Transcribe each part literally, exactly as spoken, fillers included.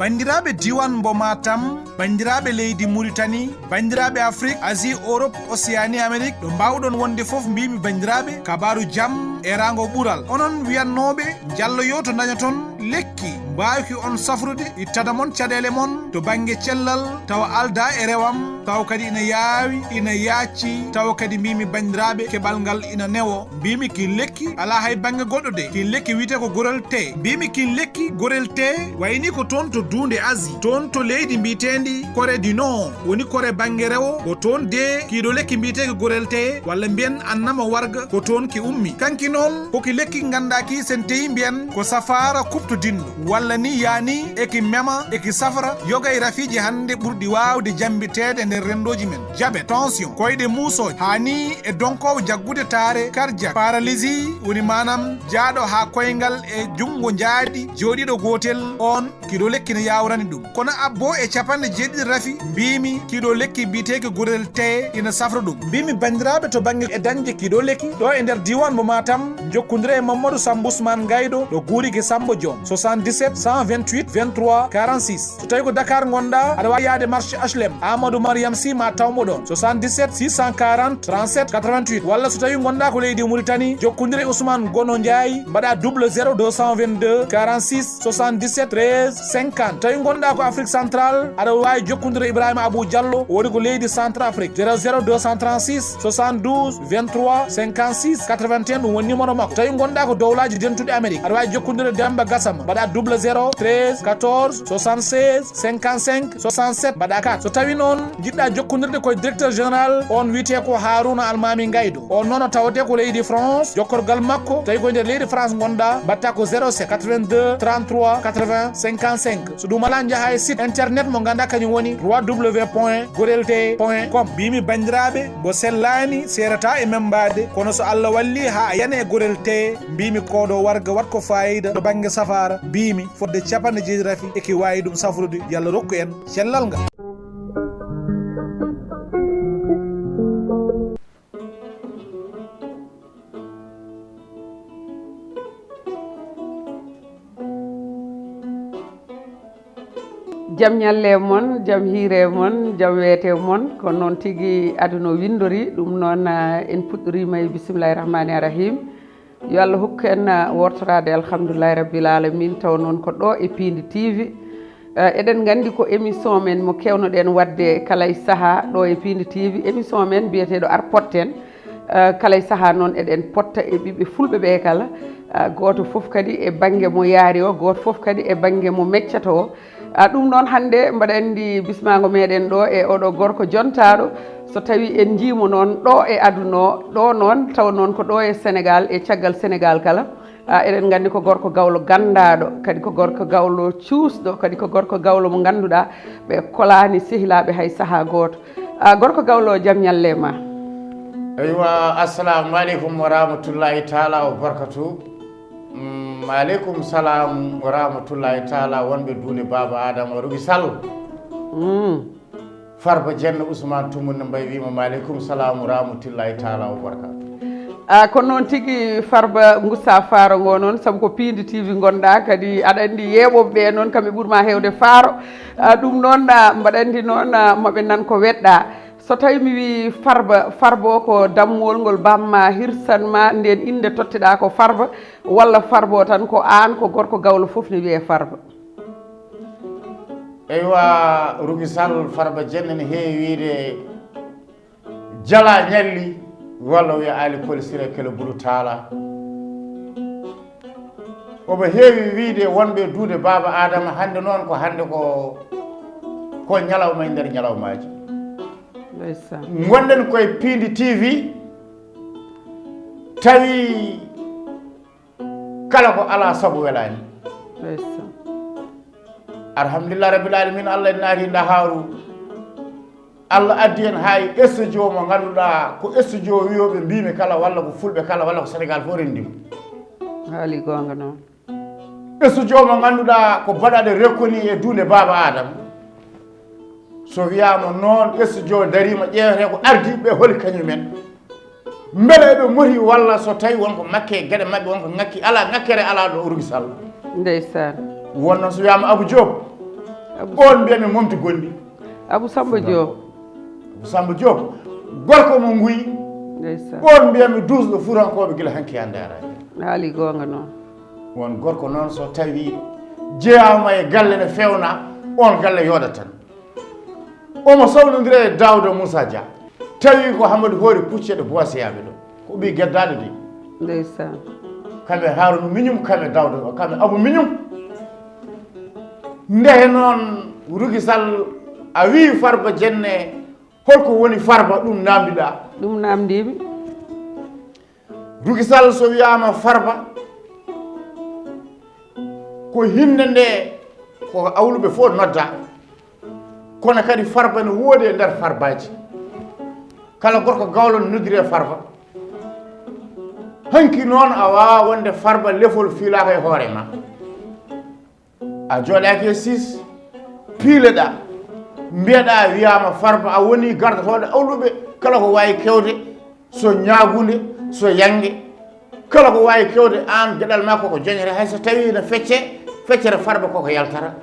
Banndiraaɓe diiwaan mbo Matam, banndiraaɓe leydi Muritani, banndiraaɓe Afrik, Asie, Europe, Océanie, Amérique, ɗo mbaawɗon wonde fof, mbiimi banndiraaɓe, kabaaru jam e raango ɓural. Onon wiyannooɓe, njalloo to ndañoton lekki mbaawki on safrude, ittada mon caɗeele mon to bannge cellal, tawa aldaa e rewam, tawa kadi ina yaawi, ina yaacci, tawa kadi mbiimi banndiraaɓe, keɓal ngal ina newo. Mbiimi kin lekki alaa hay bannge goɗɗo de. Kin lekki wiyetee ko gorel te. Mbiimi kin lekki gorel te wayni ko toon to duunde Asie, toon to leydi mbiyeteendi Corée du Nord, woni Corée bannge rewo, ko toon de kiiɗo lekki mbiyetee ko gorel te, walla mbiyen annama warga, ko toon ki ummi. Kanki noon, ko ki lekki nganndaa ki sen teyi mbiyen ko safaara kuɓtodinɗo, walla ni yaani eki mema, eki safra, yoga e rafiiji hannde ɓurɗi waawde jammbiteede e nder renndooji men. Jabet, tension, koyɗe muusooje, haa ni e donkoowo jaggude taare, cardiaque, paralysie, woni maanaam jaaɗo haa koyngal e junngo njaadi jooɗiiɗo gootel, oon kiiɗo lekki ne yaawrani ɗum. Kono abbo e capanɗe jeeɗiɗi rafi, mbiimi kiiɗo lekki biyeteeki gorel te ina safra ɗum. Mbiimi banndiraaɓe to bannge e dañde kiiɗo lekki ɗo e nder diiwaan mo Matam, njokkondire e Mamadou Samba Ousmane Gaydo ɗo Guuriki Samba Joom, soixante-dix-sept cent vingt-huit vingt-trois quarante-six. So tawi ko Dakar ngonɗaa, aɗa waawi yaade marché H L M, Amadou Mariam Sy ma tawmo ɗon, soixante-dix-sept six cent quarante trente-sept quatre-vingt-huit. Walla so tawi ngonɗaa ko leydi Mauritanie, jokkondire e Ousmane Gono Ndiaye, mbaɗa double zéro deux cent vingt-deux quarante-six soixante-dix-sept treize cinquante. Tawi ngonɗaa ko Afrique Centrale, aɗa waawi jokkondire e Ibrahima Abou Diallo, o woni ko leydi Centrafrique, zéro zéro deux cent trente-six soixante-douze vingt-trois cinquante-six quatre-vingt-un, ɗum woni numéro makko. Tawi ngonɗaa ko dowlaaji dentuɗi Amérique, aɗa waawi jokkondire e Demba Gassama, mbaɗa double zéro treize quatorze soixante-seize cinquante-cinq soixante-sept, mbaɗa quatre. So tawi noon njiɗɗaa jokkondirde koye directeur général, on wiyetee ko Harouna Almami Gaydo. On noon o tawetee ko leydi France, jokkorgal makko, tawi ko e nder leydi France ngonɗaa, mbaɗta ko zéro sept quatre-vingt-deux trente-trois quatre-vingts cinquante-cinq. So ɗum alaa, njahaa e site internet mo ngannduɗaa kañum woni trois W point gorel te point com. Mbiimi banndiraaɓe, mbo sellaani, seerataa e membaade, kono so Allah wallii haa a yani e gorel te, mbiimi koɗo warga waɗ ko faayiida to bannge safaara, mbiimi fodde capanɗe jeeɗiɗi rafi eki waawi ɗum safrude, yo Allah rokku en cellal ngal. Jam ñalle e mon, jam hiire e mon, jam weete e mon. Ko noon tigi aduna o winndori. Ɗum noon, ah, en puɗɗoriima e bismillaahi rahmaani rahiim. Yo Allah hokku en, ah, wortoraade alhamdulillahi rabbil alamin, tawa noon ko ɗo e Piindi T V. Ah, eɗen nganndi ko émission men mo keewnoɗen waɗde kala e sahaa ɗo e Piindi T V, émission men biyeteeɗo Ar Potten. Ah, kala e sahaa noon eɗen potta e ɓiɓɓe fulɓe ɓe kala, ah, gooto fof kadi e bannge mo yaari o, gooto fof kadi e bannge mo meccata o. Ah, ɗum noon hannde mbaɗa anndi bismaango meɗen ɗo e oɗo gorko jontaaɗo, so tawi en njiimo noon ɗo e aduna o, ɗo noon tawa noon ko ɗo e Sénégal, e caggal Sénégal kala. Ah, eɗen nganndi ko gorko gawlo ganndaaɗo, kadi ko gorko gawlo cuusɗo, kadi ko gorko gawlo mo ngannduɗaa ɓe kolaani sehilaaɓe hay sahaa gooto. Ah, gorko gawlo, jam ñalle ma. Eywa, assalamu aleykum wa rahmatullahi taala wa barakatuh. Mm, aleykum salam wa rahmatullahi taala, wonɓe duunde Baaba Adama Rugi Sall. Mm. Farba Jenno Ousmane Tumunna Mbaye wiima, "Maaleykum salaam wa rahmatullahi taala wa barakaatu." Ah, ko noon tigi, Farba, ngussa faaro ngo noon, sabu ko Piindi T V ngonɗaa, kadi aɗa anndi yeeɓooɓe ɓe noon, kamɓe ɓuri ma heewde faaro. Ah, ɗum noon, ah, mbaɗa anndi noon, ah, maɓe nan ko weɗɗaa. So tawi mi wii Farba, Farba o ko dammuwol ngol bamma hirsan ma, nden innde totteɗaa ko Farba, walla Farba o tan ko aan, ko gorko gawlo fof ne wiyee Farba? Eywa, Rugi Sall, Farba Jenno ne heewi wiide jala ñalli, walla wiya Aali Koli Sire Kele Bulu Taala. Omo heewi wiide wonɓe duude Baaba Adama, hannde noon ko hannde ko, ko ñalawma e nder ñalawmaaji. Ndeysaan. Ngonɗen koye Piindi T V, tawi kala ko alaa sabu welaani. Ndeysaan. Alhamdulillah Rabbil Alamin, Allah en naati ndahaaru. Allah addi en haa e studio mo ngannduɗaa ko studio wiyooɓe mbiimi kala, walla ko fulɓe kala, walla ko Sénégal fof renndi mo. Haali goonga noon. Studio mo ngannduɗaa ko baɗaɗo reconnu e duunde Baaba Adama. So wiyaama noon, studio dariima, ƴeewetee ko ardiiɓe ɓe holi kañumen. Mbele eɓe moti walla so tawi wonko makke e geɗe maɓɓe, wonko ŋakki, alaa ŋakkere, alaa ɗo Rugi Sall. Ndeysaan. Won noon so wiyaama Abu Joob, Abu on mbiyami momti gonɗi. Abu Samba Joob. Abu Samba Joob, gorko mo nguyi. Ndeysaan. On mbiyami duusɗo fuurankooɓe gila hanki haa ndaaraani. Haali goonga noon. Won gorko noon so tawi jeyaama e galle ne fewna, on galle yooɗat tan. Omo sawnondira e Daawda Muusa Dia. Tawi ko Hamadu Hoore Pucceɗe Boosiyaaɓe ɗo. Ko ɓii geddaaɗo de. Ndeysaan. Kamɓe Haaruna Miñum, kamɓe Daawda, kamɓe Abu Miñum. Ndehe noon, Ruki Sall, a wii Farba Jenne, holko woni Farba? Ɗum naamndiɗaa. Ɗum naamndiimi. Ruki Sall, so wiyaama Farba, ko hinnde nde ko awluɓe fof nodda. Kono kadi Farba ne woodi e nder Farbaaji. Kala gorko gawlo no noddiri e Farba. Hanki noon a waawaa wonde Farba lefol fiilaaka e hoore ma. A jooɗaaki e siis, piileɗaa, mbiyeɗaa, wiyaama Farba, a woni gardotooɗo awluɓe, kala ko waawi kewde, so ñaagunde, so yannge, kala ko waawi kewde aan, geɗal maa koko joñete, hay so tawii no fecce, feccere Farba koko yaltata.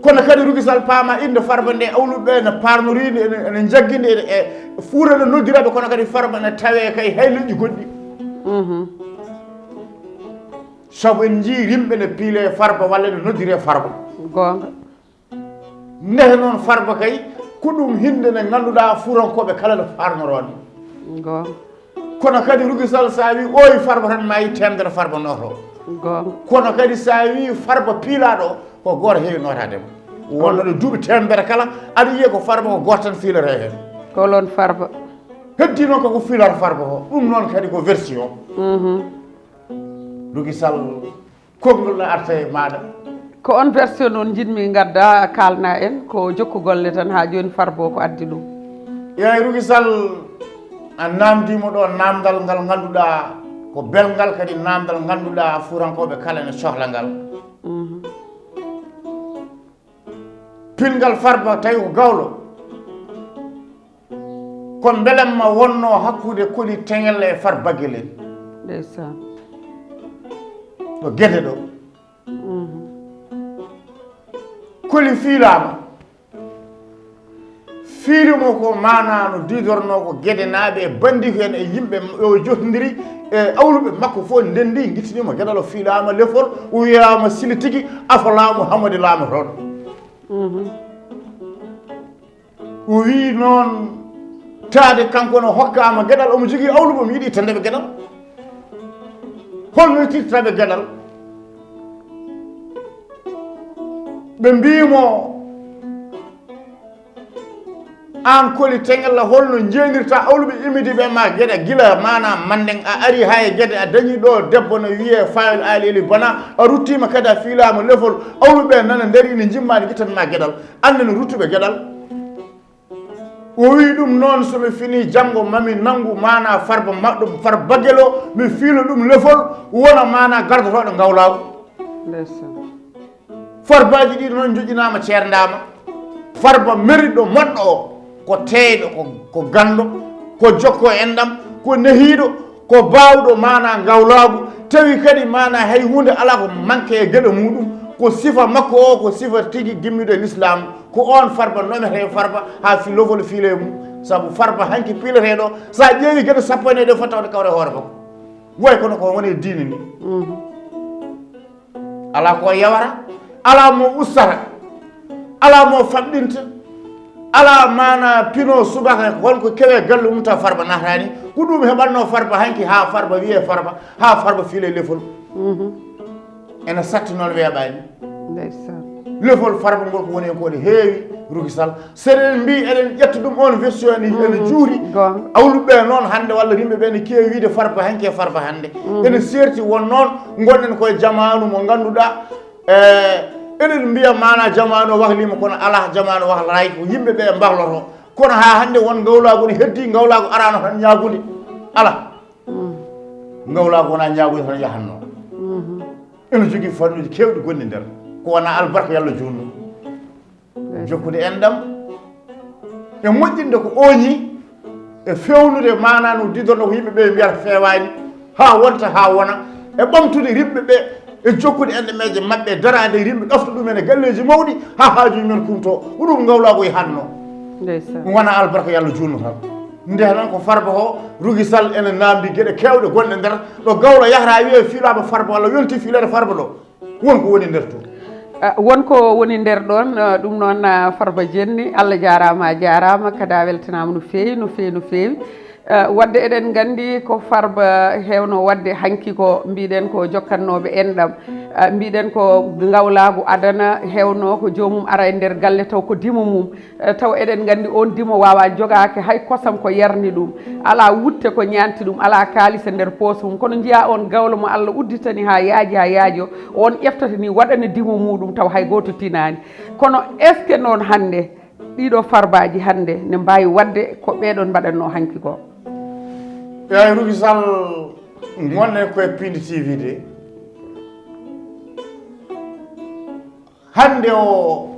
Kono kadi Ruki Sall paama innde Farba nde, awluɓe ɓe no paarnorii nde, ene, ene njaggi nde, ene, e fuura no noddiraɓe, kono kadi Farba ne tawee kay hay leƴƴi goɗɗi. Mhm. Sabu en njii rimɓe ne piile Farba walla ne noddire Farba. Goonga. Ndehe noon Farba kay, ko ɗum hinnde nde ngannduɗaa fuurankooɓe kala no paarnoroo nde. Goonga. Kono kadi Ruki Sall, so a wii ooyi Farba tan, ma yi teemedere Farba nooto. Goonga. Kono kadi so a wii Farba piilaaɗo, ko gooto heewi nootaade mo. Wonno ɗo duuɓi teemedere kala, aɗa yiya ko Farba ko gooto tan fiilata heen. Ko loon Farba. Heddi noon koko fiilata Farba ko. Ɗum noon kadi ko version. Mhm. Ruki Sall, konngol no arta e maaɗa. Ko on version noon njiɗmi ngadda kaalna en, ko jokku golle tan haa jooni Farba ko addi ɗum. Yaay Ruki Sall, a naamndiima ɗo naamndal ngal ngannduɗaa ko belngal, kadi naamndal ngannduɗaa fuurankooɓe kala ne cohla ngal. Mhm. Piilngal Farba tawi ko gawlo. Ko mbelamma wonnoo hakkunde Koli Teŋel e Farba Gelel. Ndeysaan. Ɗo Gede ɗo. Mhm. Koli fiilaama. Fiili mo ko maanaa no diidornoo ko Gedenaaɓe e banndiko en e yimɓe o jotondiri e awluɓe makko fof ndenndi, ngittini mo geɗal, o fiilaama lefol, o wiyaama sili tigi, afo laamu Hamadi laamotooɗo. Mhm. O wii noon, taade kanko no hokkaama geɗal, omo jogii awluɓe, omo yiɗi tande ɓe geɗal. Holno yettirta ɓe geɗal? Ɓe mbii mo, aan Koli Teŋella, holno njeenirta awluɓe immidi ɓe ma geɗe gila maanaa Manndeŋ, a ari haa e Gede, a dañi ɗo debbo no wiyee Fayol Aali Eli Bana, a ruttiima kadi a fiilaama lefol, awluɓe nana nder ina njimmaani gittan ma geɗal, aan nana ruttuɓe geɗal. O wii ɗum noon, so mi finii janngo, ma mi nanngu maanaa Farba, ma ɗum Farba Gelo, mi fiila ɗum lefol, wona maanaa gardotooɗo ngawlaagu. Ndeysaan. Farbaaji ɗiɗi noon njoƴƴinaama, ceerndaama. Farba meriɗo moɗɗo o, ko teeyɗo, ko, ko ganndo, ko jokko enɗam, ko nehiiɗo, ko baawɗo maanaa ngawlaagu, tawi kadi maanaa hay huunde alaa ko manke e geɗe muuɗum, ko sifa makko o, ko sifa tigi gimmiiɗo e Lislaam. Ko oon Farba nomete Farba haa fi lofol fiile e mum. Sabu Farba hanki piileteeɗo, so a ƴeewi geɗe sappo e nayi ɗe fof tawde kawre hoore makko. Way kono ko woni e diine ni. Mhm. Alaa ko yawara, alaa mo ustata, alaa mo faɗɗinta, alaa maanaa pino subaka won ko kewe galle mum taw Farba naataani. Ko ɗum heɓatnoo Farba hanki haa Farba wiyee Farba, haa Farba fiile lefol. Mhm. Ene satti noon weeɓaani. Ndeysaan. Lefol Farba ngol ko woni heen ko ne heewi, Ruki Sall. So eɗen mbii eɗen ƴetta ɗum oon version ni, ene juuri. Goonga. Awluɓe noon hannde walla yimɓe ɓe ne keewi wiyde Farba hanki e Farba hannde. Mhm. Ene seerti won noon ngonɗen koye jamaanu mo ngannduɗaa, e, eɗen mbiya maanaa jamaanu o wahliima kono alaa jamaanu wahlaaki, ko yimɓe ɓe mbahlotoo. Kono haa hannde won ngawlaagu ne heddii, ngawlaagu araano tan ñaagude. Alaa. Mhm. Ngawlaagu wonaa ñaagude tan yahannoo. Mhm. Ene jogii fannuuji keewɗi gonɗi nder. Ko wonaa albarka Yallah juutnu. Ndeysaan. Jokkude enɗam e moƴƴinde ko ooñi e feewnude maanaa no didorno ko yimɓe ɓe mbiyata feewaani haa wonta haa wona e ɓamtude yimɓe ɓe e jokkude enɗemeeje maɓɓe, daraade e rimɓe, ɗofta ɗumen e galleeji mawɗi, haa haajuuji men kumto. Ko ɗum ngawlaagu e hanno. Ndeysaan. Wona albarka, Yalla juulno tan. Nde noon ko Farba o, Rugi Sall ene naamndi geɗe keewɗe gonɗe nder ɗo gawlo yahata, wiya fiilaama Farba walla yonti fiileede Farba ɗo. Won ko woni nder to. Ah, won ko woni nder ɗoon, ah, ɗum noon, ah, Farba Jenni, Allah jaaraama, a jaaraama, kadi a weltanaama no feewi, no feewi, no feewi. Ah, waɗde eɗen nganndi ko Farba heewno waɗde hanki ko mbiɗen ko jokkatnooɓe enɗam. Ah, mbiɗen ko ngawlaagu adana heewno ko joomum ara e nder galle taw ko dimo mum. Eh, taw eɗen nganndi oon dimo waawaa jogaaki hay kosam ko yarni ɗum. Alaa wutte ko ñaanti ɗum, alaa kaalis e nder poos mum. Kono njiyaa oon gawlo mo Allah udditani haa yaaji, haa yaajo, oon ƴeftata ni waɗana dimo muuɗum taw hay gooto tinaani. Kono est-ce que noon hannde, ɗiɗo Farbaaji hannde ne mbaawi waɗde ko ɓeeɗoon mbaɗatnoo hanki ko? Yaay Rugi Sall, ngonɗen koye Pindi T V de. Hannde o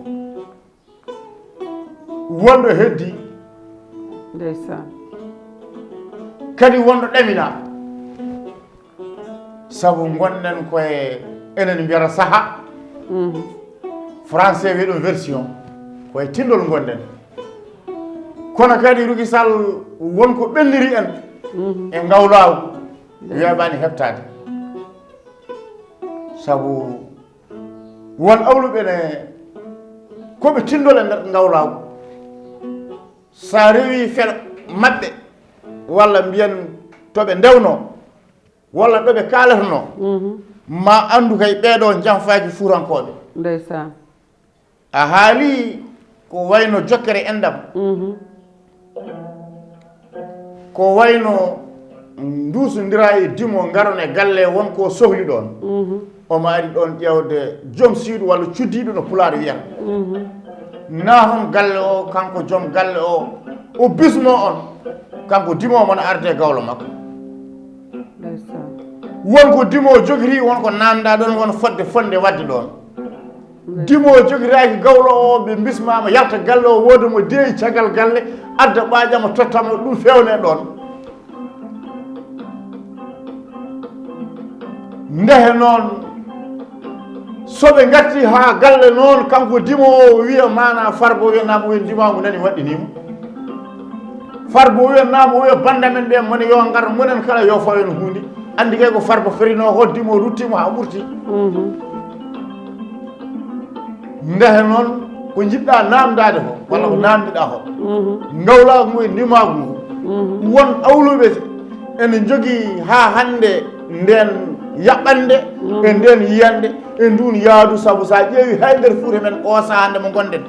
wonɗo heddi. Ndeysaan. Kadi wonɗo ɗamina. Sabu ngonɗen koye, enen mbiyata saha. Mhm. Français wiya ɗum version. Koye tinndol ngonɗen. Kono kadi Rugi Sall won ko ɓelliri en. Mhm. E ngawlaagu. Ndeysaan. Weeɓaani heɓtaade. Sabu won awluɓe ne ko ɓe tinndol e nder ngawlaagu. So a rewii fel maɓɓe, walla mbiyen to ɓe ndewnoo, walla ɗo ɓe kaalatanoo, mhm, ma anndu kay ɓeeɗo njamfaaki fuutankooɓe. Ndeysaan. A haalii ko wayno jokkere enɗam. Mhm. Ko wayno nduusondira e dimo, ngaron e galle, won ko sohli ɗoon. Mhm. Omo ari ɗoon ƴeewde joom suudu walla cuddiiɗo no Pulaar wiyata. Mhm. Na hon galle o, kanko joom galle o, o bismo on, kanko dimo o mona arde gawlo makko. Ndeysaan. Won ko dimo o jogiri, won ko naamnda ɗoon, won fodde fonde waɗde ɗoon. Dimo jogiraaki gawlo o, ɓe bismaama yalta galle o, wooda mo deeyi caggal galle, adda ɓaaƴama tottama, ɗum feewne ɗoon. Ndehe noon, so ɓe ngatti haa galle noon, kanko dimo o wiya maana Farba wiya naamo wiya ndimaagu nani waɗɗiniima. Farba wiya naamo wiya bannda men ɓe mone yo ngar, monen kala yo fawen huunde. Anndi kay ko Farba ferinoo ko, dimo ruttiimo haa ɓurti. Mhm. Ndehe noon ko njiɗɗa naamndaade ko, walla ko, mhm, naamndiɗa ko. Mhm. Ngawlaagu ngu e ndimaagu ngu. Mhm. Won awluɓe ene njogii haa hannde ndeen yaɓɓande, mhm, e ndeen yiyannde, e nduun yaadu, sabu so a ƴeewi hay nder Fuuta men oo sahaa nde mo ngonɗen.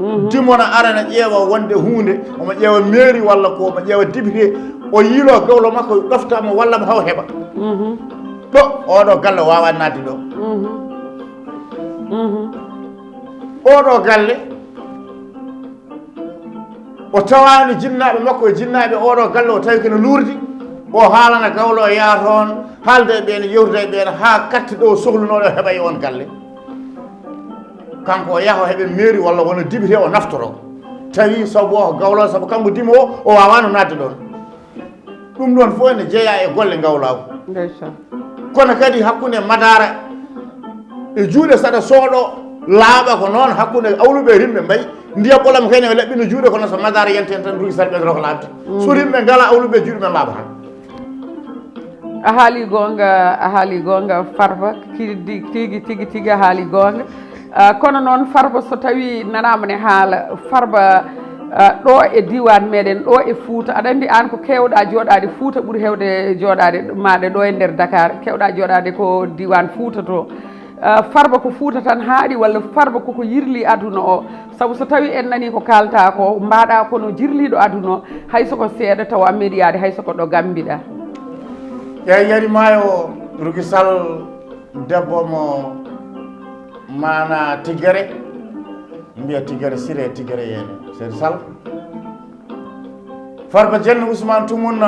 Mhm. Dimo na arana ƴeewa wonde huunde, omo ƴeewa mairie walla ko omo ƴeewa député, o yiilo gawlo makko ɗofta mo walla mo haw heɓa. Mhm. Ɗo, oɗo galle waawaa naatde ɗo. Mhm. Mhm. Oɗo galle, o tawaani jinnaaɓe makko e jinnaaɓe oɗo galle, o tawi ko no luurdi, o haalana gawlo o yaha toon, haalda e ɓeen, yewtida e ɓeen, haa katti ɗo sohlunooɗo heɓa e oon galle. Kanko o yaha o heɓa mairie walla wona député o naftoro. Tawi sabu o ko gawlo, sabu kanko dimo o, o waawaano naatde ɗoon. Ɗum ɗoon fof ene jeyaa e golle ngawlaagu. Ndeysaan. Kono kadi hakkunde madaara e juuɗe saɗa sooɗo laaɓa ko noon hakkunde awluɓe e rimɓe mbayi. Ndiyam ɓolam kay ne laɓɓina juuɗe kono so madaara yanti heen tan ruugi saɗa ɓe roko laaɓde. Mm. So rimɓe ngalaa awluɓe juuɗe men laaɓata. A haali goonga, a haali goonga Farba, tigi, tigi, tigi, tigi a haali goonga. Ah, kono noon Farba, so tawii nanaama ne haala Farba, ah, ɗo e diiwaan meɗen, ɗo e Fuuta, aɗa anndi aan ko keewɗaa jooɗaade Fuuta ɓuri heewde jooɗaade maaɗa ɗo e nder Dakar, keewɗaa jooɗaade ko diiwaan Fuuta to. Ah, Farba ko Fuuta tan haaɗi walla Farba koko yirli aduna o? Sabu so tawii en nanii ko kaaltaa ko, mbaɗaa ko no jirliiɗo aduna o, hay so ko seeɗa tawa a meɗiyaade, hay so ko ɗo gammbiɗaa. Eeyi, Yari Maayo, Rugi Sall, debbo mo maana Tigere, mbiya Tigere Siree, Tigere Yeene, Seydi Sall. Farba Jenno Ousmane Tumun,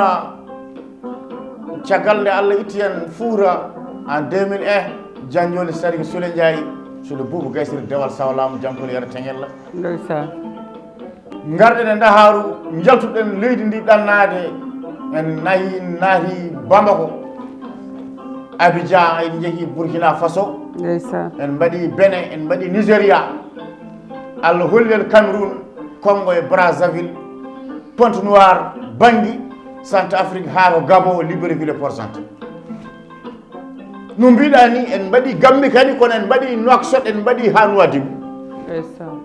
caggal nde Allah itti en Fuuta en deux mille un, Janjooli Sariŋ Sule Njaay, Sule Buubu Gaysiri, Dewal Sawlaamu, Jankol Yero Teŋella. Ndeysaan. Ngarɗen e Ndakaaru, njaltuɗen leydi ndi ɗannaade, en nayi, naati Bamako. Abidjan, en njehi Burkina Faso, ndeysaan, en mbaɗi Benin, en mbaɗi Nigeria. Allah holli en Cameroun, Congo e Brazzaville, Pointe Noire, Bangui, Centre Afrique, haa to Gabon, Libreville e Port-Gentil. No mbiɗa ni, en mbaɗi Gambie kadi, kono en mbaɗi Nouakchott, en mbaɗi haa Nouadhibou. Ndeysaan.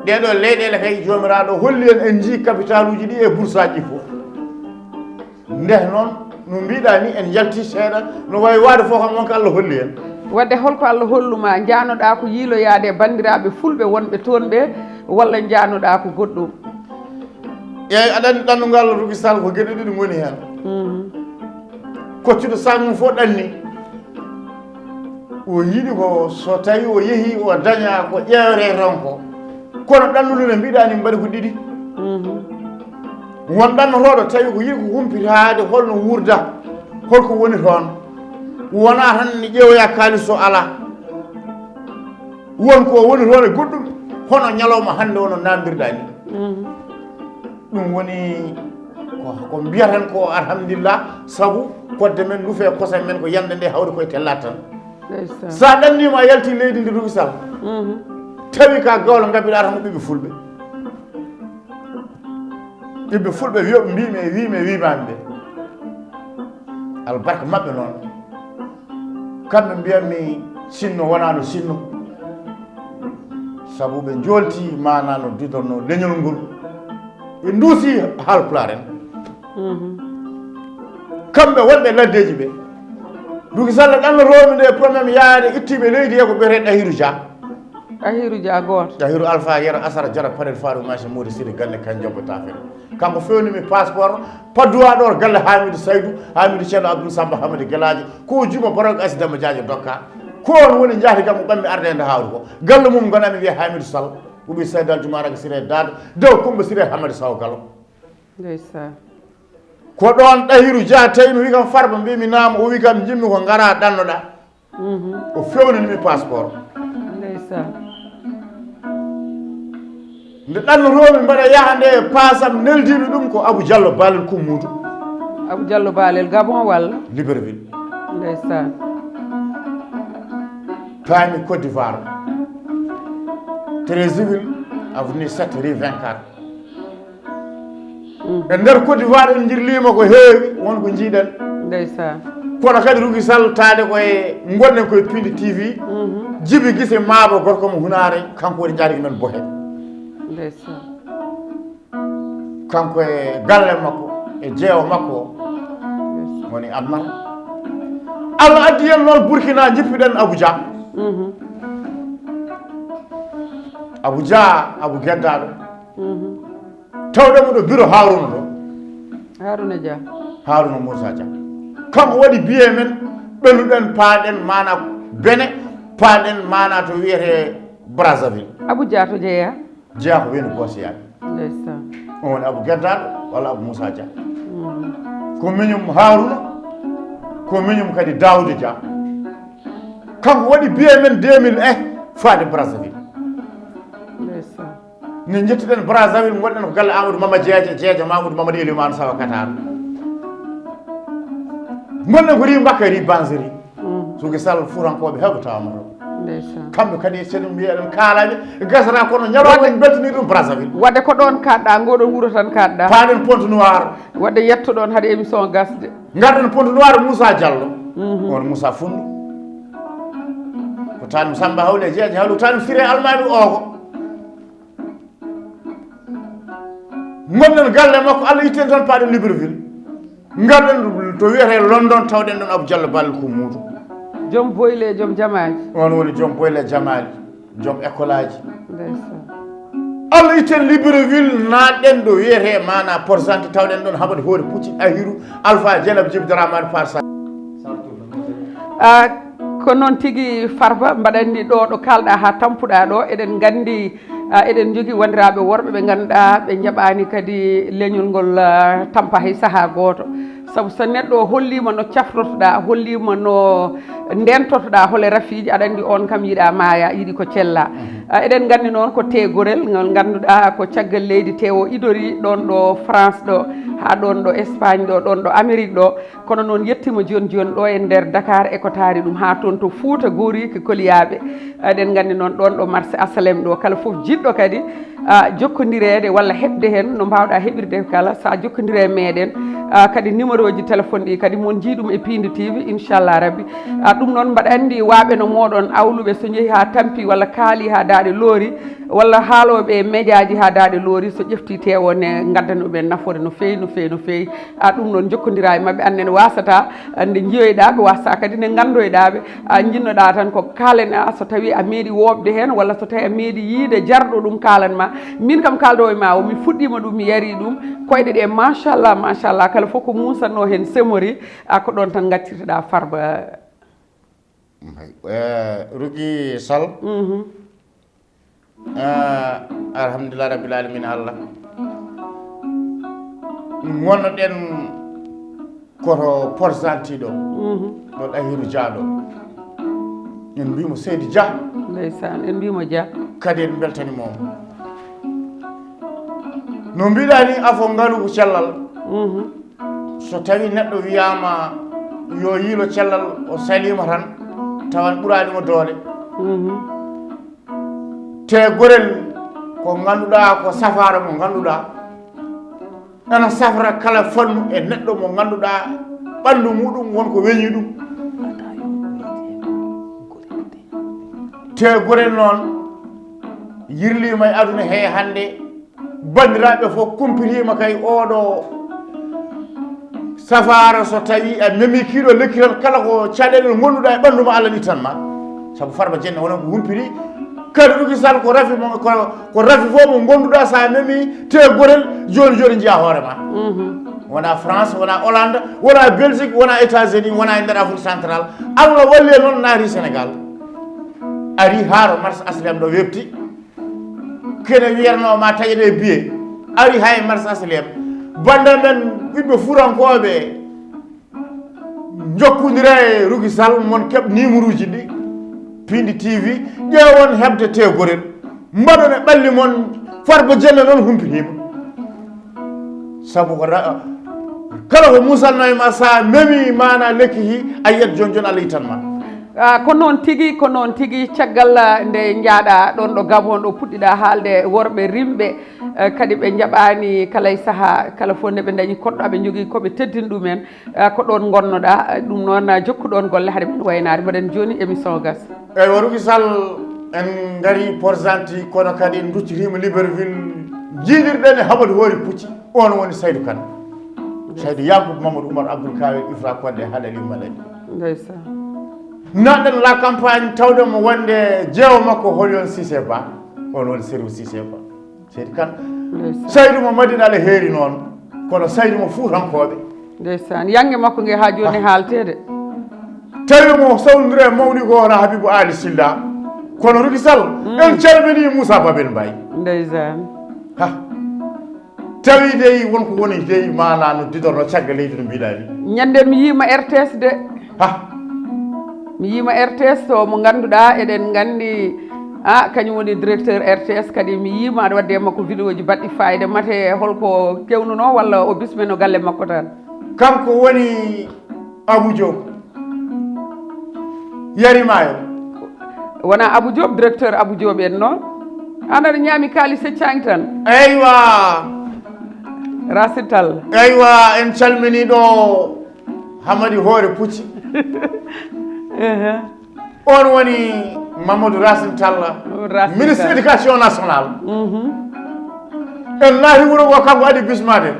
Ɗeɗo leyɗele kay, Joomiraaɗo holli en, en njii capitaluuji ɗi e bursaji ɗi fof. Nde noon, no mbiɗa ni, en njalti seeɗa, no wawi waade fof kam on ko Allah holli en. Wadde holko Allah holluma, njanoɗa ko yiiloyaade e banndiraaɓe fulɓe wonɓe toon ɓe, walla njanoɗa ko goɗɗum? Eeyi, aɗa anndi ɗannungal Ruki Sall ko geɗe ɗiɗi ngoni heen. Mhm. Koccuɗo sac mum fof ɗanni. O yiɗi ko so tawi o yehi o daña ko ƴeewre toon ko. Kono ɗannude no mbiɗa ni mbaɗi ko ɗiɗi. Mhm. Won ɗannotooɗo tawi ko yiɗi ko humpitaade holno wuurda, holko woni toon. Wona tan ne ƴeewoya kaalis o alaa. Won ko woni toon e goɗɗum, hono ñalawma hannde o no nandirɗa ni. Mhm. Ɗum woni ko, ko mbiyaten ko alhamdulillah, sabu kodde men, lufe kosam men ko yande nde hawri koye tellaat tan. Ndeysaan. Sa ɗannima a yalti leydi ndi Ruki Sall, mhm, tawi ka Gawlo ngabiɗa tan ko ɓiɓɓe fulɓe. Ɓiɓɓe fulɓe wiyoɓe mbimi e wimi e wimami ɓe. Albarka maɓɓe noon. Kamɓe mbiyatmi sinno wonano sinno. Sabu ɓe jolti mana no didorno leñol ngol. Ɓe duusi haalpulaar en. Mhm. Kamɓe wonɓe laddeji ɓe. Ruki Sall ɗannotomi nde problème yaade ittiɓe leydi he ko ɓe Ɗahiru Dia. Ɗahiru Dia gooto. Ɗahiru Alpha Yero Asara Jara Parel Faru Masi Modi Sidi Galle kan Jabbo Tafere. Kanko fewnimi passeport, padduwa ɗo galle Hamidou Saydou, Hamidou Ceerno Abdoul Samba Hamadi Gelaajo, ko juuma Borogo Asi Demba Jaajo Dokka. Ko on woni njaati kam mo ɓammi arde e Ndakaaru ko. Galle mum gonami wiye Hamidou Sall, o ɓii Saydou Aljumaara ko Siré Dado, dew Kumba Siré Hamadi Sow Galo. Ndeysaan. Ko ɗoon Ɗahiru Dia tawi mi wi kam Farba mbimi naam, o wi kam jimmi ko ngara ɗannoɗa. Mhm. O fewnani mi passeport. Ndeysaan. Nde ɗannotomi mbaɗa yaha nde paasam neldiimi ɗum ko Abou Diallo Balel Kummudu. Abou Diallo Balel Gabon walla? Libreville. Ndeysaan. Paami Côte d'Ivoire. Treize ville, avenue sept, rue vingt-quatre. Mm. E nder Côte d'Ivoire en jirlima ko heewi, won ko jiiɗen. Ndeysaan. Kono kadi Ruki Sall taade ko e gonɗen koye Pindi T V. Mhm. Jibi Gise Maabo gorko mo Hunaare, kanko woni jaatigi men Bohe. Ndeysaan. Kanko e galle makko, e jeewo makko o, ndeysaan, woni Amar. Allah addi en noon Burkina, jippiɗen Abuja. Mhm. Abuja, Abu Geddaaɗo. Mhm. Tawɗen mo ɗo bureau Haruna ɗo. Haruna Dia. Haruna Moussa Dia. Kanko waɗi biye men, ɓennuɗen, paaɗen mana Benin, paaɗen mana to wiyete Brazzaville. Abu Dia to jeeya? Jeeya ko wiyde Boosiyaaɓe. Ndeysaan. On woni Abu Geddaaɗo walla Abu Moussa Dia. Mm. Ko miñum Haruna, ko miñum kadi Daouda Dia. Kanko waɗi biye men deux mille un faade Brazzaville. Ndeysaan. Min njettuɗen Brazzaville, ngonɗen ko galle Amadou Mama Jeeja, Jeeja Mamadou Mamadou Elimane Sawa Katara. Ngonɗen ko ri Mbakka, ri Banzeri. Mm. Suuki Sall Fuutankooɓe heɓa tawama ɗo. Ndeysaan. Kamɓe kadi e seno mbiya eɗen kaalaɓe, gasata kono ñalawma en beltani ɗum Brazzaville. Wadde ko ɗon kaɗɗa, ngoɗon wuro tan kaɗɗa. Paaɗen Pointe Noire. Wadde yettoɗon haade émission gasde. Ngarɗen Pointe Noire Moussa Diallo. Mhm. On Moussa Fundu. Ko taanum Samba Hawle Jeeja Hawle, taanum Siré Almaami Ogo. Ngonɗen galle makko, Allah itti en toon, paaɗen Libreville. Ngarɗen to wiyete London, tawɗen ɗon Abou Diallo Balel Kummudu. Joom boyle, joom jamaaji. On woni joom boyle jamaaji, joom école aji. Ndeysaan. Allah itti en Libreville, naatɗen ɗo wiyete mana Port-Gentil, tawɗen ɗon Hamadi Hoore Pucci, Ahiru, Alpha Dieynaba Djiby Dramane Farsa. Ah, ko noon tigi Farba, mbaɗanni ɗo ɗo kalɗa ha tampuɗa ɗo, eɗen nganndi Ah, eɗen njogii wanndiraaɓe worɓe ɓe ngannduɗaa ɓe njaɓaani kadi leñol ngol, ah, tampa hay sahaa gooto. Sabu so neɗɗo o holliima no cafrotoɗaa, holliima no ndentotoɗaa hole rafiiji, aɗa anndi on kam yiɗaa maaya, yiɗi ko cella. Ah, eɗen nganndi noon ko teegorel ngol ngannduɗaa ko caggal leydi tewo idori ɗoon ɗo France ɗo, haa ɗoon ɗo Espagne ɗo, ɗoon ɗo Amérique ɗo. Kono noon yettiima jooni jooni ɗo e nder Dakar e ko taari ɗum haa toon to Fuuta Gooriiki Koliyaaɓe. Eɗen nganndi noon ɗoon ɗo marché Asalem ɗo, kala fof jiɗɗo kadi, ah, jokkondireede walla heɓde heen no mbaawɗaa heɓirde kala, so a jokkondire e meeɗen, ah, kadi numéro ji téléphone ɗi kadi mon njii ɗum e Piindi T V, inchallah rabbi. Ah, ɗum noon mbaɗa anndi waaɓe no mooɗon awluɓe so njehi haa tampi walla kaali haa daaɗe loori, walla haalooɓe e média ji haa daaɗe loori, so ƴeftii tewo ne ngaddana ɗumen nafoore no feewi, no feewi, no feewi. Ah, ɗum noon jokkondiraa e maɓɓe, aan ne waasata, ah, nde njiyoyɗaa ɓe, waasata kadi nde nganndoyɗaa ɓe. Ah, njiɗnoɗaa tan ko kaalana, so tawii a meeɗi woopde heen, walla so tawii a meeɗi yiide jarɗo ɗum kaalan ma. Min kam kaaldowo e ma o, mi fuɗɗiima ɗum, mi yarii ɗum. Koyɗe ɗe, machallah, machallah, kala fof ko muusatnoo heen semori, ah, ko ɗoon tan ngaccirteɗaa Farba. Mbay. Eh, Rugi Sall. Mhm. Eh, alhamdulillah rabbil alamin Allah. Wonnoɗen koto Porsanti ɗo. Mhm. Ɗo Ɗahiru Dia ɗo. En mbimo Seydi Dia. Ndeysaan, en mbimo Dia. Kadi en beltanimo. No mbiɗa ni afo ngalu ko cellal. Mhm. So tawi neɗɗo wiyama yo yiilo cellal o salima tan, tawan ɓuraɗimo doole. Mhm. Te gorel ko ngannduɗaa ko safaara mo ngannduɗaa ena safra kala fannu e neɗɗo mo ngannduɗaa ɓanndu muɗum won ko weñi ɗum. Te gorel noon yirliima e aduna he hannde. Banndiraaɓe fof kumpitiima kay oɗo safaara, so tawii a memii kiiɗo lekki tan, kala ko caɗeele ngonnduɗaa e ɓanndu ma, Allah ittan ma. Sabu Farba Jenne wonaa ko humpiti. Kadi Ruki Sall ko rafi mo, ko, ko rafi fof mo ngonnduɗaa, so a memii te gorel, jooni jooni njiyaa hoore ma. Mhm. Wonaa France, wonaa Hollande, wonaa Belgique, wonaa États-Unis, wonaa e nder Afrique Central. Allah walli en noon, naati Sénégal. Ari haa to marché H L M ɗo weɓti. Kene wiyatnoo ma taƴete biye, ari hay marché H L M. Bannda men ɓiɓɓe fuutankooɓe, njokkondira e Ruki Sall, mon keɓ numéro uji ɗi, Piindi T V, ƴeewon heɓde te gorel. Mbaɗon e ɓalli mon, Farba Jenne noon humpitiima. Sabu ko ra-, kala ko musalnoo e ma, so a memii maanaa lekki ki, a yiyat jooni jooni Allah ittan ma. Ah, ko noon tigi, ko noon tigi. Caggal, ah, nde njaaɗaa ɗoon ɗo Gabon ɗo puɗɗiɗaa haalde worɓe rimɓe, eh, kadi ɓe njaɓaani kala e sahaa, kala fof nde ɓe ndañi koɗɗo aɓe njogii ko ɓe teddini ɗumen, ah, ko ɗoon ngonnoɗaa, ah, ɗum noon, ah, jokkuɗon golle hade men waynaade. Mbaɗen jooni émission o gasa. Eywa, Ruki Sall, en ngarii Porsanti, kono kadi en nduccitiima Libreville, njiidirɗen e Hamadi Hoore Pucci, oon woni Saydu Kan. Saydu Yakubu Mamadou Oumar Abdoul Kawel Ifra Kodde Halali Maladi. Ndeysaan. Naɗen la campagne tawde mo wonde jeewo makko Holion Cissé Ba, oon woni Serigne Cissé Ba. Seydi Kan. Ndeysaan. Saydu mo Madina Ala Heeri noon, kono Saydu mo Fuutankooɓe. Ndeysaan, yannge makko nge haa jooni haalteede. Tawi mo sawndire mawni ko wona Habibu Ali Silla, kono Ruki Sall, en calmini Moussa Babel Mbaye. Ndeysaan. Ha. Tawi dey wonko woni dey maanaa no didorno caggal leydi no mbiɗaa ni. Ñande mi yiima R T S de. Ha. Mi yiima R T S to mo ngannduɗaa eɗen nganndi, ah, kañum woni directeur R T S, kadi mi yiima aɗa waɗde e makko vidéo ji baɗɗi fayida, mate holko kewnuno walla o bismino galle makko tan? Kanko woni Abou Diop. Yari maayo. Wona Abou Diop, directeur Abou Diop en noon. An aɗa ñaami kaali seccaangi tan. Eywa. Racine Tall. Eywa, en calmini ɗo Hamadi Hoore Pucci. Ehe. On woni Mamadou Racine Talla, Racine ministre Talla. Éducation nationale. Mhm. En naati wuro ngo, kanko adi bismade.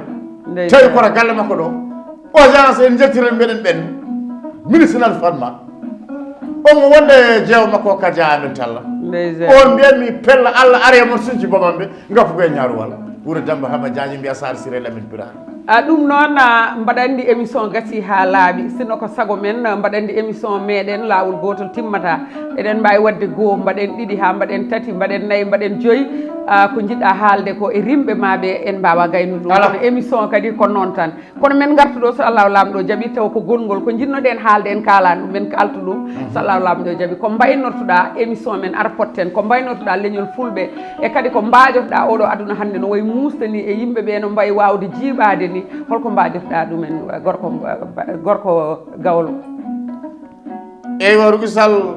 Ndeysaan. Tawi koto galle makko ɗo. Audience en jettira mbeɗen ɓen. Ministre Nat Fatma. On mo wonde jeewo makko Kadia Amin Talla. Ndeysaan. On mbiyatmi pella Allah are mon sunci babambe. Ngappu koye ñaaruwal. Wuro Demba Haba Diagne mbiya Sar Siré Lamine Birane. A ɗum noon, a, mbaɗa anndi émission gasii haa laaɓi. Sinno ko sago men, a, mbaɗa anndi émission meeɗen laawol gootol timmata. Eɗen mbaawi waɗde goo, mbaɗen ɗiɗi haa mbaɗen tati, mbaɗen nayi, mbaɗen joyi. A, ko njiɗɗa haalde ko e rimɓe ma ɓe en mbaawa gaynude ɗum. Ala. Kono émission kadi ko noon tan. Kono men ngartu ɗo, so Allahu Laamɗo jaɓi, taw ko gongol, ko njiɗnoɗen haalde en kaalaani ɗum, men kaaltu ɗum. Mhm. So Allahu Laamɗo jaɓi, ko mbaynortoɗa émission men, ar potten, ko mbaynortoɗa leñol fulɓe, e kadi ko mbaajotoɗa oɗo aduna hannde no wayi muusde ni, e yimɓe ɓe no mbayi waawde jiiɓaade ni, holko mbaajotoɗa ɗumen, gorko, gorko Gawlo? Eywa, Ruki Sall,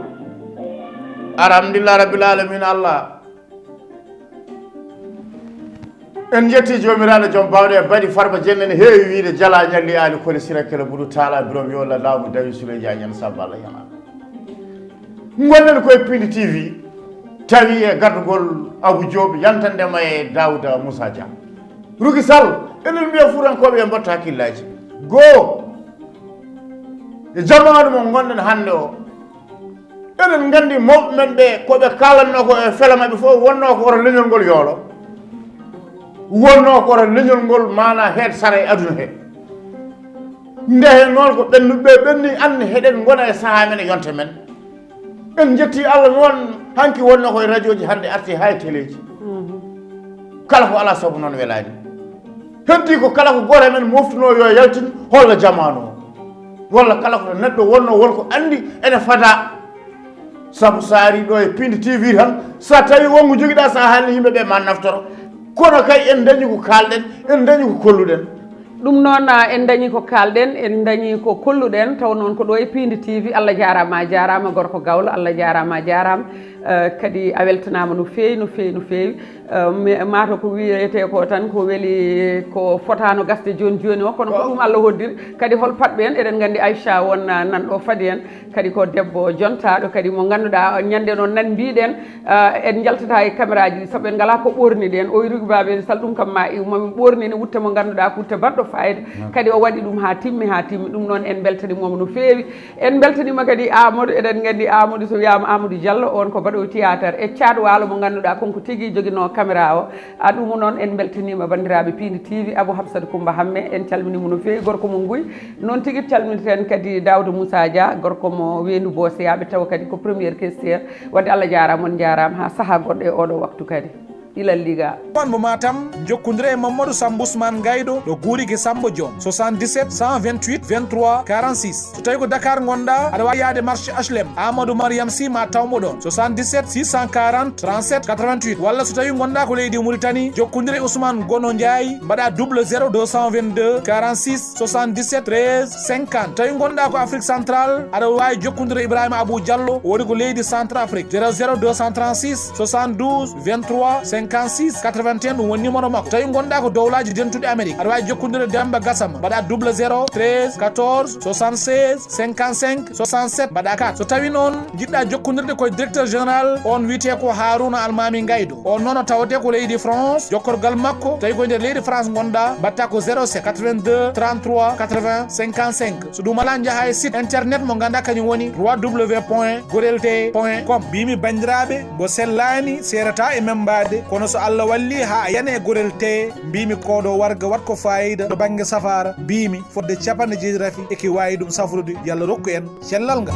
alhamdulillah rabbil alamin, Allah. En njetti Joomiraaɗo Joom Baawɗe e Baɗi Farba Jenne, ne heewi wiyde jala ñalli aali koli sira kele buɗu taala birom yo la laamu dawi Suley Jaañ en sabba Allah yana. Ngonɗen koye Pindi T V, tawi e gardugol Abu Joob, yantande ma e Daawuda Moussa Dia. Ruki Sall, eɗen mbiya Fuutankooɓe e mbatta hakkillaaji. Goo, e jamaanu mo ngonɗen hannde o, eɗen nganndi mawɓe men ɓe, ko ɓe kaalanno ko e fela maɓɓe fof wonno ko oto leñol ngol yoolo. Wonno ko oto leñol ngol maana heed sara e aduna he. Nde he noon ko ɓennuɓe ɓenni anne heɗen ngona e sahaa men e yonte men. En njetti Allah noon hanki wonno ko e radio ji hannde arti haa e télé ji. Mhm. Kala ko alaa sabu noon welaani. Heddi ko kala ko gooto e men moftuno yo yaltin holla jamaanu o. Walla kala ko neɗɗo wonno won ko anndi ene fada. Sabu so a ari ɗo e Pindi T V tan, so tawi wonko jogiɗa so a haalni yimɓe ɓe ma naftoro. Kono kay en dañi ko kaalɗen, en dañi ko kolluɗen. Ɗum noon, ah, en dañi ko kaalɗen, en dañi ko kolluɗen, taw noon ko ɗo e Pindi T V. Allah jaaraama, a jaaraama gorko Gawlo, Allah jaaraama, a jaaraama. Eh, kadi a weltanaama no feewi, no feewi, no feewi. Eh, mi-, maato ko wiyetee ko tan ko weli ko fotaano gasde jooni jooni o, kono ko ɗum Allah hoddiri. Kadi hol paɗɓe en? Eɗen nganndi Aïcha won, ah, nan ɗo fadi en. Kadi ko debbo jontaaɗo kadi mo ngannduɗaa ñande noon nan mbiɗen, ah, en njaltata e caméra ji ɗi sabu en ngalaa ko ɓoorniɗen. O wi Ruki Baaba en Sall ɗum kam ma iw, ma min ɓoornine wutte mo ngannduɗaa ko wutte baɗɗo fayida. Kadi o waɗi ɗum haa timmi, haa timmi. Ɗum noon en mbeltaniima mo no feewi. En mbeltaniima kadi Amadou, eɗen nganndi Amadou, so wiyaama Amadou Diallo, on ko baɗowo théâtre e Caad Waalo mo ngannduɗaa kon ko tigi joginoo caméra o. A ɗum noon en mbeltaniima banndiraaɓe Pindi T V, Abou Hafsat Coumba Hamme, en calminiima no feewi, gorko mo Nguy. Noon tigi calminten kadi Daouda Moussa Dia, gorko mo Weendu Booseyaaɓe, tawa kadi ko première caissière. Wadde Allah jaaraama, on njaaraama haa sahaa goɗɗo e oɗo waktu kadi. Ilal liga. Mo Matam, jokkondire e Mamadou Samba Ousmane Gaydo, ɗo Guuriki Samba Diom, soixante-dix-sept, cent vingt-huit, vingt-trois, quarante-six. So tawi ko Dakar ngonɗa, aɗa waawi yaade marché H L M. Amadou Mariam Sy ma tawmo ɗon, soixante-dix-sept, six cent quarante, trente-sept, quatre-vingt-huit. Walla so tawi ngonɗa ko leydi Mauritanie, jokkondire Ousmane Gono Ndiaye, mbaɗa double zéro deux cent vingt-deux, quarante-six, soixante-dix-sept, treize, cinquante. Tawi ngonɗa ko Afrique Centrale, aɗa waawi jokkondire Ibrahima Abou Diallo, woni ko leydi Centrafrique, zéro zéro deux cent trente-six, soixante-douze, vingt-trois, cinquante-six, quatre-vingt-un, ɗum woni numéro makko. Tawi ngonɗa ko Dowlaaji Dentuɗi Amérique, aɗa waawi jokkondire Demba Gassama, mbaɗa double zéro treize quatorze soixante-seize cinquante-cinq soixante-sept, mbaɗa quatre. So tawi noon njiɗɗa jokkondirde koye directeur général, on wiyetee ko Harouna Almami Gaydo. On noon o tawetee ko leydi France, jokkorgal makko, tawi ko nder leydi France ngonɗa, mbaɗta ko zéro sept quatre-vingt-deux trente-trois quatre-vingts cinquante-cinq. So ɗum alaa, njaha e site internet mo ngannduɗaa kañum woni trois W point gorel T point com. Mbimi banndiraaɓe, mbo sellaani, seerata e membaade, kono so Allah walli haa a yani e gorel T, mbimi ko ɗo warga wat ko fayida to bannge safaara, mbimi fodde capanɗe jeeɗi rafi eki waawi ɗum safrude, Yalla rokku en cellal ngal.